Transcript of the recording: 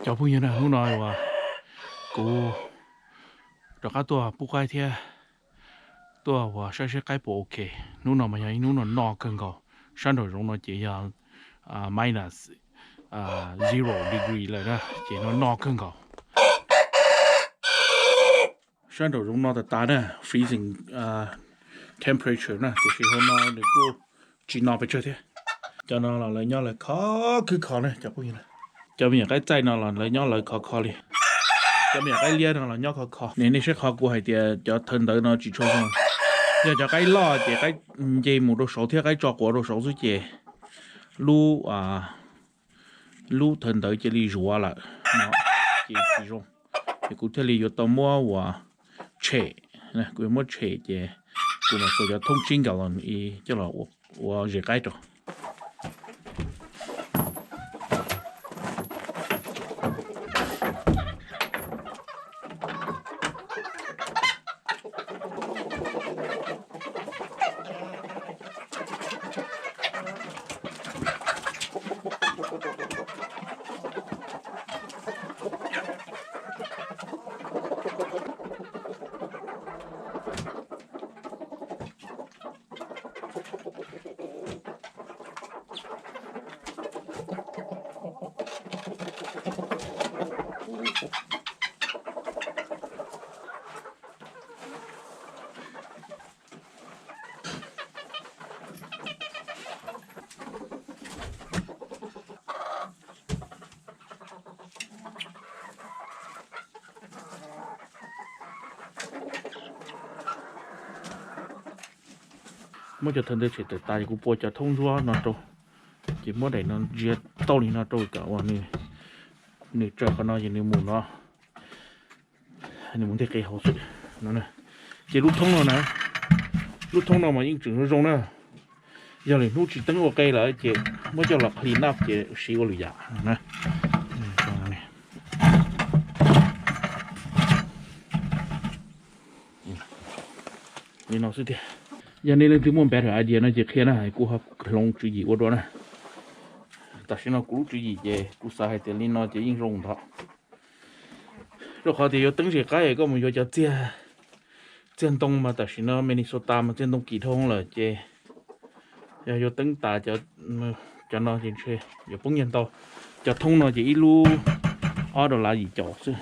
Cov phooj ywg na, hnub no uas kuv rov qab tuaj pub qaib thiab tuaj uas saib seb qaib puas ok. Hnub no mas yog ib hnub no noj kawg nkaus. Sab nraum zoov no ces yog minus zero degree lawm na, ces no noj kawg nkaus. Sab nraum zoov no tas tas na, freezing temperature na, tiam sis hauv no nws kuj tsis no pes tsawg thiab. Cov no los lawv nyob lawv kho khwb kho na cov phooj ywg. Cov me nyuam qaib txaij no los lawv nyob lawv kho kho li. Cov me nyuam qaib liab no los nyob kho kho. Nej saib qhov kuv hais tias cov thawv ntawv no tsis tshua zoo. Yog cov qaib loj ces qaib nce mus rau saud thiab qaib tso quav rau saud xwb ces lub lub thawv ntawv cia li zuav lawm no, ces tsis zoo. Ces kuv thiaj li yuav tau muab uas tshem, kuv yuav muab tshem ces kuv mam txua cov thoob tsib nkaus los coj los ua zes qaib rau. Muab cov thawv ntawv tshem tawm tas ces kuv pua cov thoob ntsuab no rau, ces muab daim no ntsia tau li no rau kom uas nws tsaws qhov no ces nws mus no, nws mus nteg qe hauv xwb no. Ces lub thoob no na, lub thoob no mas yeej tseem zoo zoo na. Yog lwm hnub tsis teeb ua qe lawm ces muab coj los clean up ces siv ua lwm yam na. Li no xwb tiag. Yog nej leej twg muaj better idea no ces qhia na, kuv ho hloov tswv yim ua dua na. Tam sim no kuv lub tswv yim ces kuv xav hais tias li no ces yeej zoo ntawd. Rau qhov tias yuav teeb zes qaib koj mus yuav cov txiag, txiag ntoo mas tam sim no Minnesota mas txiag ntoo kim dhau lawm ces yog yuav teeb tas cov no ces ntshe yuav poob nyiaj ntau. Cov thoob no ces ib lub ob dollar yim caum xwb.